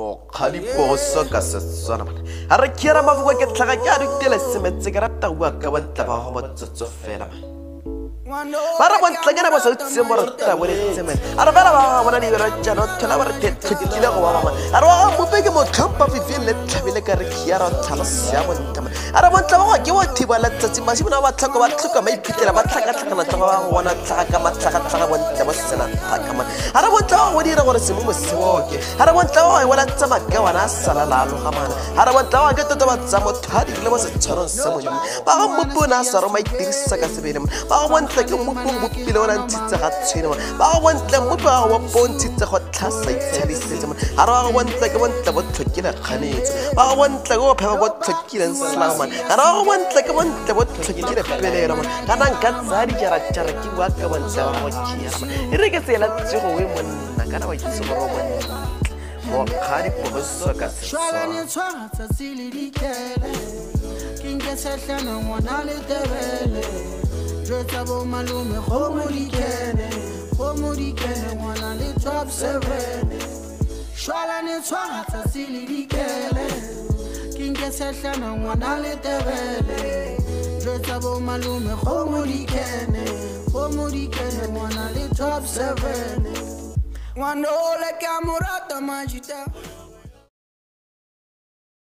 Mokgadi poso ka Setswana man. A re ke ra mafuka ke tlhaga ke a dutela semetse ke rata bua ka bontle ba go motsotso fela man. Ba re bontlanyana ba sa utseng mo re ta boletse man. A re fela ba bona dibera tjano thola ba re tlhokile go ba man. A re wa mmope ke mo tlhompha fifing le tlhabile ka re khiara tlhaloso ya bontle man. A re bontle ba go ke bo thiba letsatsi masimona ba tlhoka ba tlhoka maiphitlhela ba tlhakatlhakana tlhoka ba go bona tlhaga ka matlhagatlhaga bontle bo sena thaka man. A re bontle ba go dira gore semumo se oke. A re bontle ba go bona tsamaya ka wana a sala la aloga man. A re bontle ba ke tota ba tsa motho a dirile mo setshwanong sa Modimo. Ba go mmope o ne a sa roma itirisa ka sebele man. Ba go bontle ke mmope o bopile o ne a ntshitse ga tshwene man. Ba go bontle mmope wa go bopa o ntshitse go tlhasa itshadisetse man. A re ba go bontle ke bontle bo tlhokile kganetso. Ba go bontle ke bophepha bo tlhokileng selao man. Kana ba go bontle ke bontle bo tlhokile pelelo man. Kana nka tsaya dijaratjara ke bua ka bontle ba go khiara man. E re ke tsela tsogo we monna kana wa itse gore o montle. Mokgadi poso ka Setswana. Tshwara tsatsi le dikele. Ke nke sehlana ngwana le tebele. Jwetsa bo malome kgomo dikene. Kgomo dikene ngwana le top 7. Shwalane tshwara tsatsi le dikele. Ke nke sehlana ngwana le tebele. Jwetsa bo malome kgomo dikene. Kgomo dikene ngwana le top 7. Ngwana o le ka morata majita.